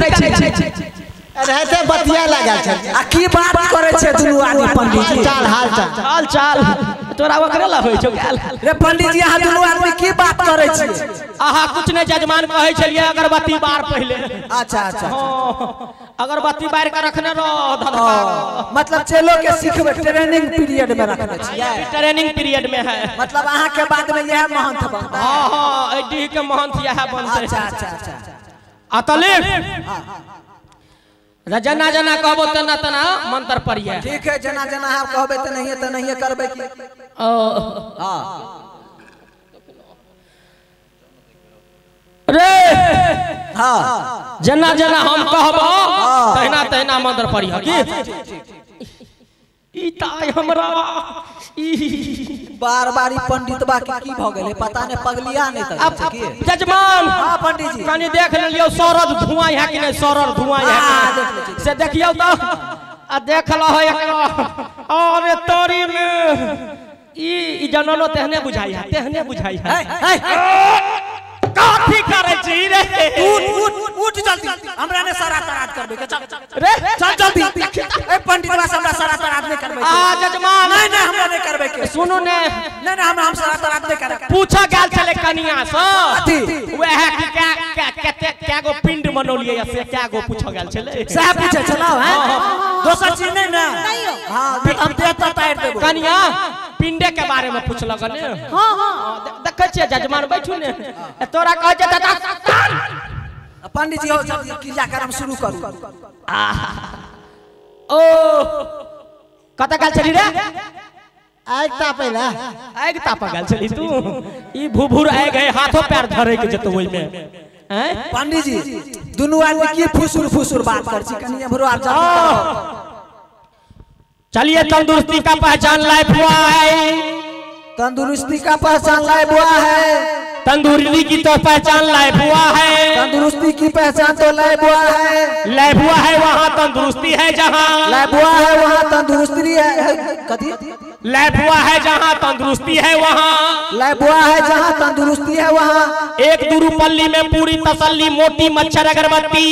करै छी? रहते बतिया लागल छै। आ की बात करै छै दुनू आदमी पंडित जी? चाल हाल चाल हाल चाल तोरा ओकरे ला होइ छौ गेल। रे पंडित जी अहाँ दुनू आदमी की बात करै छी? अहाँ कुछ नहीं जजमान कहै छलियै अगरबत्ती बार पहिले। अच्छा अच्छा, अगरबत्ती बार के रखने रह धधका, मतलब चलो के सिखबै ट्रेनिंग पीरियड में रखने छियै। ट्रेनिंग पीरियड में है, मतलब अहाँ के बाद में यह महंत बनतै। हां हां, ए डीह के महंत यह बनतै। अच्छा अच्छा अच्छा। आ तलिफ जना जना कहबो तना तना मंत्र पढ़िए। ठीक है, जना जना आप कहबे त नहीं त नहीं करबे की। ओ हां रे हां, जना जना हम कहबो तहिना तहिना मंत्र पढ़िए की। ई ताय हमरा ई बार बार ई पंडितबा के की भ गेलै पता नै, पगलिया नै त की जजमान। हां पंडित जी कनी देख लेलियौ सरद धुआं है कि नै, सरद धुआं है से देखियौ त। आ देख लहो एकरा, अरे तोरी में ई जननो तेहने बुझाई है, तेहने बुझाई है। काथी करै छी रे? उठ उठ उठ जल्दी, हमरा ने सारा तराज करबे के। चल रे चल जल्दी। ए पंडितबा से हमरा सारा तराज नहीं करबे के। आ जजमान नहीं नहीं हमरा नहीं करबे के। सुनू ने, नहीं नहीं हमरा हम सारा तराज नहीं करबे। पूछा गेल छले कनिया से वएह कि के कते कै गो पिंड मनौलियै से कै गो पूछा गेल छले, सएह पूछे छलौ हैं, दोसर चीज नहीं ना। हां हम देह त तार देबो। कनिया पिंडे के बारे में पूछलक ने। हां हां देखै छियै जजमान बैठू ने, तोरा कहै छै दादा। पंडित जी हो जल्दी क्रियाक्रम शुरू करू। ओ कत गेल छली रे? आगि तापै ला। आगि ताप गेल छली तू? ई भूभूर आगि है, हाथो पैर धरे के जेतौ ओइमे। हैं पंडित जी दुनू आदमी की फुसुर फुसुर बात कर छी, कनी एम्हरो आब जल्दी करो। चलिए, तंदुरुस्ती का पहचान लाइफ हुआ है, तंदुरुस्ती का पहचान लाइफ हुआ है, तंदुरुस्ती की तो पहचान लाइफ हुआ है, तंदुरुस्ती की पहचान तो लाइफ हुआ है, लाइफ हुआ है वहाँ तंदुरुस्ती है, जहाँ लाइफ हुआ है वहाँ तंदुरुस्ती है, कथी लाइफ हुआ है जहाँ तंदुरुस्ती है वहाँ, लाइफ हुआ है जहाँ तंदुरुस्ती है वहाँ। एक दुरुपल्ली में पूरी तसल्ली, मोटी मच्छर अगरबत्ती।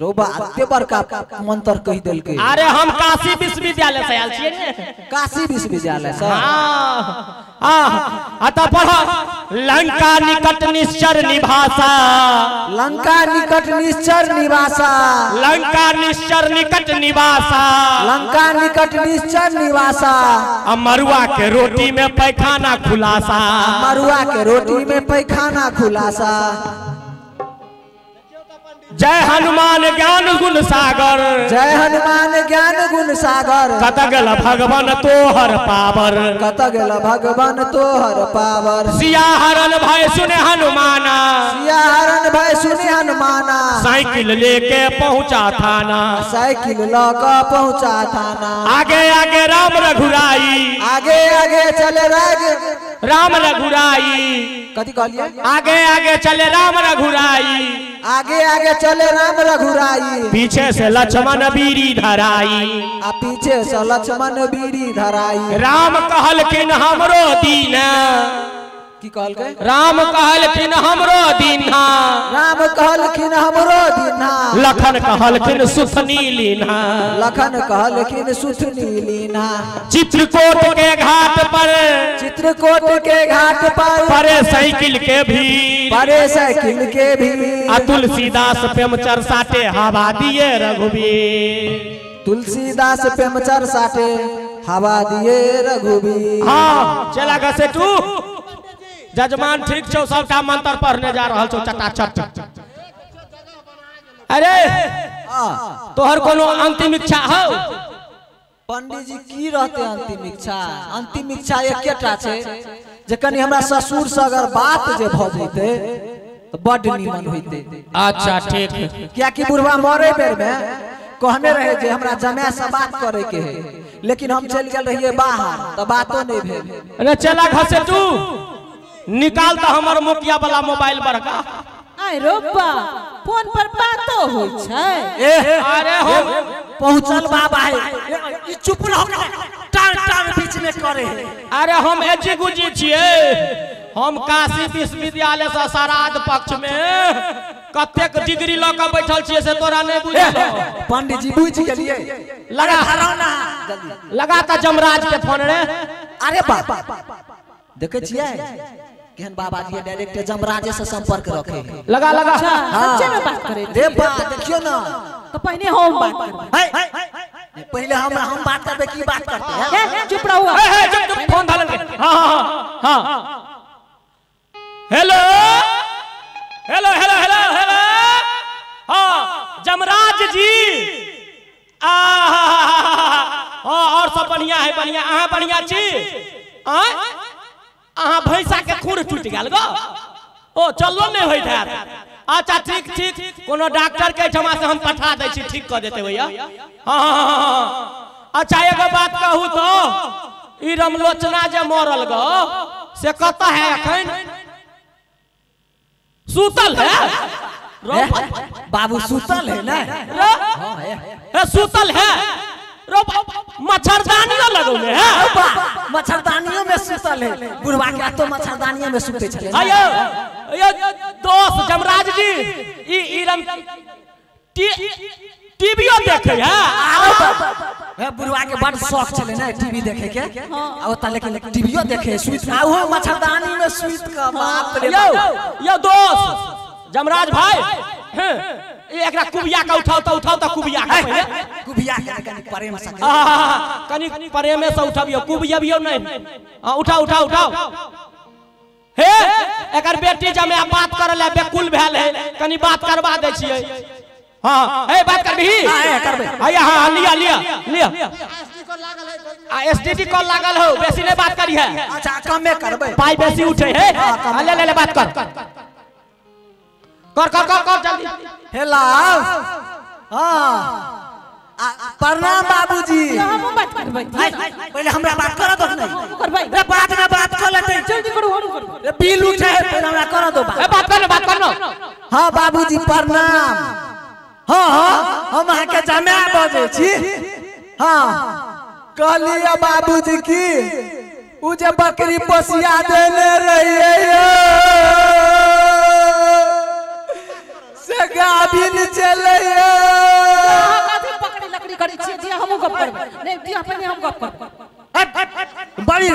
रोबा अते बड़का मंत्र कहि देलकै। अरे हम काशी विश्वविद्यालय से आयल छियै ने। काशी विश्वविद्यालय से? हां। अतः पढ़, लंका निकट निश्चर निवासा, लंका निकट निश्चर निवासा, लंका निश्चर निकट निवासा, लंका निकट निश्चर निवासा, मरुआ के रोटी में पैखाना खुलासा, मरुआ के रोटी में पैखाना खुलासा। जय हनुमान ज्ञान गुण सागर, जय हनुमान ज्ञान गुण सागर, कत गेल भगवान तोहर पावर, कत गेल भगवान तोहर पावर। सिया हरण भय सुने हनुमाना, सिया हरण भय सुने हनुमाना, साइकिल लेके पहुंचा थाना, साइकिल लके पहुंचा थाना। आगे आगे राम रघुराई, आगे आगे चले राम रघुराई, कथी कहलिए? आगे आगे चले राम रघुराई, आगे आगे चले राम रघुराई, पीछे से लक्ष्मण बीड़ी धराई, आ पीछे से लक्ष्मण बीड़ी धराई। राम कहलखिन हमरो दीन, की कहलकै? राम कहलखिन हमरो दीन्हा, राम कहलखिन हमरो दीन्हा, लखन कहलखिन सुथनी लीन्हा, लखन कहलखिन सुथनी लीन्हा। चित्रकूट के घाट पर, चित्रकूट के घाट पर, परे साइकिल के भीड़, परे साइकिल के भीड़। आ तुलसीदास प्रेमचर साटे हवा दिए रघुबीर, तुलसीदास प्रेमचर साटे हवा दिए रघुबीर। हाँ चला गसे तू जजमान ठीक छौ, सबटा मंत्र पढ़ने जा रहल छौ चटाचट। अरे तोहर कोनो अंतिम इच्छा हौ? पंडित जी की रहते अंतिम इच्छा? अंतिम इच्छा एकेटा छै जे कनी हमरा ससुर से अगर बात जे भ जैते तो बड नीमन होइते। अच्छा ठीक। कियाकि बुढ़वा मरे बेर में कहने रहे जे हमरा जमाय से बात करे के है, लेकिन हम चल गेल रहिए बाहर तो बातो नहीं भेल। अरे चला घसे तू निकाल तो हमर मोकिया वाला मोबाइल बड़का। आय रोबा फोन पर बातो होय छै। अरे हम पहुंचल बाबा है, ई चुप रहो टांग टांग बीच में करे है। अरे हम एजी गुजी छिए, हम काशी विश्वविद्यालय से श्राद्ध पक्ष में कतेक डिग्री ल के बैठल छियै से तोरा नहीं बुझल। पंडित जी बुझ गेलिए। लगा लगा त जमराज के फोन रे। अरे बाप देखे छियै केहन बाबा जी डायरेक्ट जमराजे से संपर्क रखे। लगा लगा सच्चे में बात करे रे बाप। देखियो ना तो पहले हम बात करबै। पहले हम बात करबै की बात करते हैं। चुप रहो। ए चुप चुप फोन धालन के। हां हां हां hello hello hello hello hello. हां जमराज जी आ हां और सब बढ़िया है बढ़िया। अहाँ बढ़िया छी? अहाँ भैंसा के खुर टूट गेल गो। ओ चललो नहीं होइत हैत। अच्छा ठीक ठीक कोनो डॉक्टर के एहिठमा से हम पठा दै छी ठीक कऽ देते भैया। हाँ हाँ अच्छा एगो बात कहू तो ई रमलोचना जे मरल गो से कतऽ है अखन? सुतल है बाबू। सुतल है ना? हाँ सुतल है। मच्छरदानियों लगौने है। मच्छरदानियों में सुतल है बुढ़वा के तो मच्छरदानियों में सुते छले। आयो यो दोस्त जमराज जी ई ई रम टीवीओ देखे है। हे बुढ़वा के बड़ शौक छले ना टीवी देखे के। आ ओता लेकिन टीवीओ देखे सुत आ ओहो मच्छरदानी में सुत के। बाप रे। यो यो दोस्त जमराज भाई हैं एकरा कुबिया का उठाओ त उठाओ त कुबिया के पहिले कुबिया के कनी प्रेम से कनी प्रेम से उठाबियो कुबियाबियो नहीं। हां उठाओ उठाओ उठाओ। हे एकर बेटी जमे बात करले बेकुल भेल है कनी बात करवा दै छियै। हां हे बात करबी? हां करबे। हां हां लिया लिया लिया। आ एसटीडी कॉल लागल हो बेसी नहीं बात करी है। अच्छा कमे करबे पाई बेसी उठे है। ले ले ले बात कर कर कर कर कर जल्दी। हेलो हां प्रणाम बाबूजी। हम बात करबै पहले हमरा बात कर दो। नहीं करबै रे बाद में बात कर लेते जल्दी करू हम करू रे बिल उठे है पहले हमरा कर दो बात। ए बात कर बात कर। हां बाबूजी प्रणाम। हां हां हम अहाँ के जमा बजै छी। हां कहलियै बाबूजी की उ जे बकरी पोसिया देने रहियै से गाभिन चलैयै। कथी पकड़ी लकड़ी करै छियै जे हमहूँ गप करबै। नहीं दिया पहले हम गप करबै। बड़ी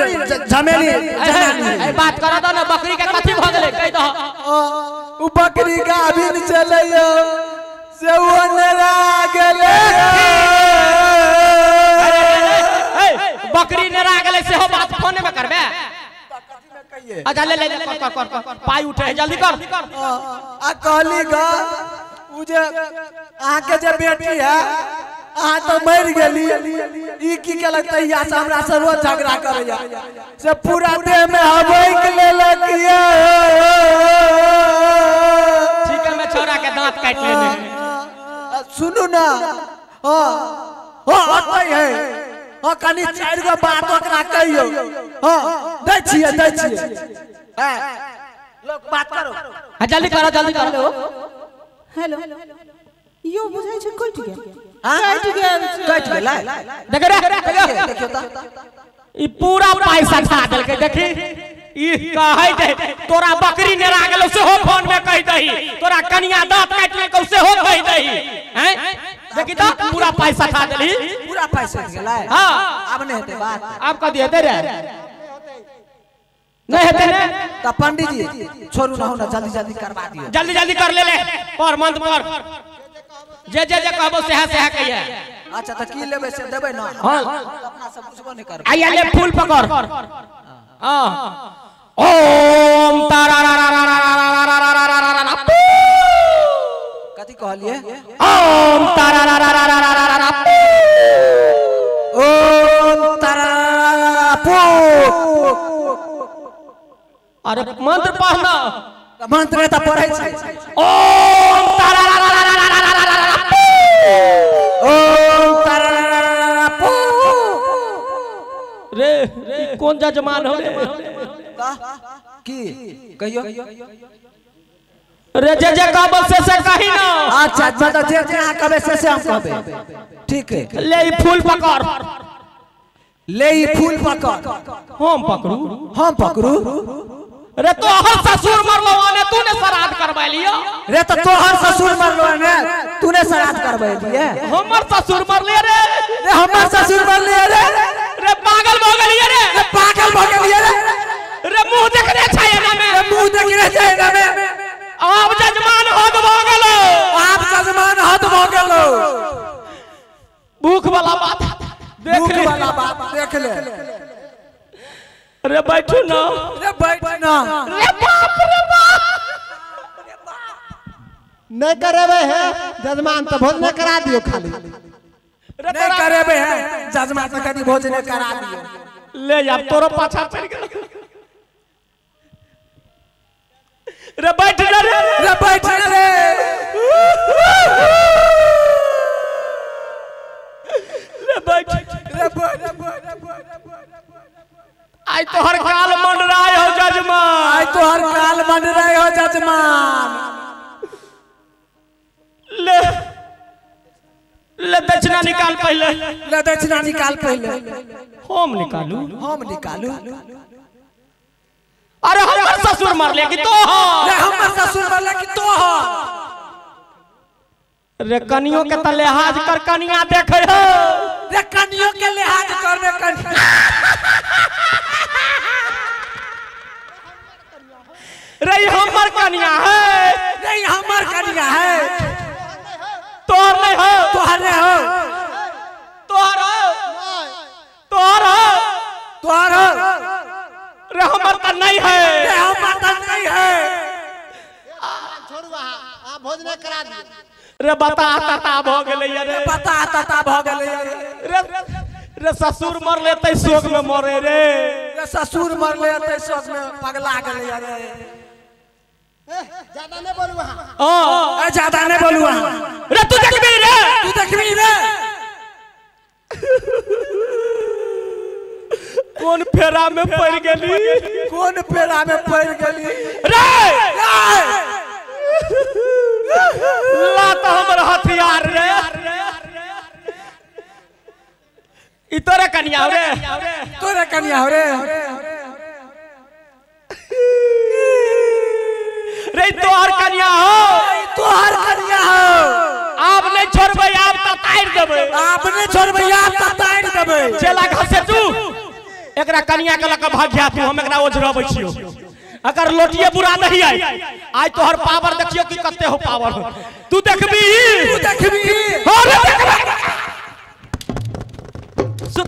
झमेली ए बात करा दो ना बकरी के कथी भ गेलै कहि दह। उ बकरी गाभिन चलैयै से ओनरा गेलै। बकरी नेरा गेलै सेहो बात फोने में करबै? अच्छा ले ले कर कर कर पाई उठे है जल्दी कर। आ कहली ग उ जे अहाँ के जे बेटी है अहाँ तो मर गेली ई की केलक तहिया से हमरा से रोज झगड़ा करैया से पूरा देह में हबैक लेलक ये। ठीक है मैं छोरा के दांत काट लेने। सुनू ना हां हां ओतै है हां कनी चारि गो बात ओकरा कहियो। हां दै छियै दै छियै लोग बात करो। हां जल्दी करो जल्दी करो। हेलो यो बुझाइ छै कटि गेल। हां कटि गेल कटि गेलै। देख रे देखियो त ई पूरा पैसा खा देलकै। देखी ई कहै दे तोरा बकरी नेरा गेलौ सेहो फोन में कहि दही तोरा कनिया दांत काटि लेलकौ सेहो कहि दही। हैं देखी त पूरा पैसा खा देलही। पूरा पैसा गेलै। हां आब नै हेतै बात। आब कह दिए हेतै रे नहीं हेतै ने त पंडित जी छोड़ू ना हो ना जल्दी जल्दी करवा दियो। जल्दी जल्दी कर ले ले पर मंत्र पर जे जे जे कहबो सेहा सेहा कहिए। अच्छा त की लेबै से देबै ना? हां अपना सब बुझबो नै करबै। आइया ले फूल पकड़। हां ओम तारा रा रा रा रा रा रा रा रा रा रा। कथी कहलिए? ओम तारा रा रा रा रा रा रा। ओम तारा पू। अरे मंत्र पढ़ना मंत्र त पढ़ै छै। ओम तारा रा रा रा रा रा रा रा। ओम तारा रा रा रा पू। रे कौन जजमान हो रे? की कहियो रे जे जे कहबो से कही ना। अच्छा अच्छा तो जे जे अहाँ कहबै से हम कहबै। ठीक है ले ई फूल पकड़। ले ई फूल पकड़। हम पकड़ू? हम पकड़ू रे तोहर ससुर मरलो ने तूने श्राद्ध करबैलियो। रे तो तोहर ससुर मरलो ने तूने श्राद्ध करबैलिए। हमर ससुर मरले रे। रे हमर ससुर मरले रे। रे पागल भ गेलिए रे। रे पागल भ गेलिए रे। रे मुंह देखने छै एना में। रे मुंह देखने छै एना में। आब जजमान हद भ गेलो। आब जजमान हद भ गेलो। भूख वाला बात देख ले। भूख वाला बात देख ले। रे बैठू ना। रे बैठ ना। रे बाप रे बाप। नहीं करेबे है जजमान तो भोज नहीं करा दियो खाली। नहीं करेबे है जजमान तो कभी भोज नहीं करा दियो। ले जा तोरो पाछा पड़ गेल। रे बैठ ना रे। रे बैठ ना रे। रे बैठ। रे बैठ। आई तोहर काल मंडराय हो जजमान। आई तोहर काल मंडराय हो जजमान। ले ले दक्षिणा निकाल पहले। ले दक्षिणा निकाल पहले। हम निकालू। हम निकालू। अरे हमर ससुर मरले कि तोहर। रे हमर ससुर मरले कि तोहर। रे कनियो के त लिहाज कर कनिया देखे हो। रे कनियो के लिहाज कर रे कनिया। रे हमर कनिया है। रे हमर कनिया है। तोहर नहीं हो। तोहर नहीं हो। तोहर हो। तोहर हो। तोहर हो। रे हमर त नहीं है। रे हमर त नहीं है। छोड़ू अहाँ भोज नहीं करा दियो। रे बता तता भ गेलै रे। बता तता भ गेलै रे। रे ससुर मरले तै शोक में मरे रे। रे ससुर मरले तै शोक में पगला गेलै रे। ज्यादा नहीं बोलू अहाँ। हां ज्यादा नहीं बोलू अहाँ। रे तू देखबी रे। तू देखबी रे। कौन फेरा में पड़ गेली। कौन फेरा में पड़ गेली रे। ला तो हमर हथियार रे। ई तोरे कनिया रे। तोरे कनिया रे। रे तोहर कनिया हो। तोहर कनिया हो। आब नहीं छोड़बै आब त तार देबै। आब नहीं छोड़बै आब त तार देबै। चला घसे तू एकरा कनिया के लक भाग्या तू हम एकरा ओझरबै छियो। अगर लोटिए बुरा नहीं आई आज तोहर पावर देखियो कि कते हो पावर। तू देखबी। तू देखबी। हो रे देखबी। सुन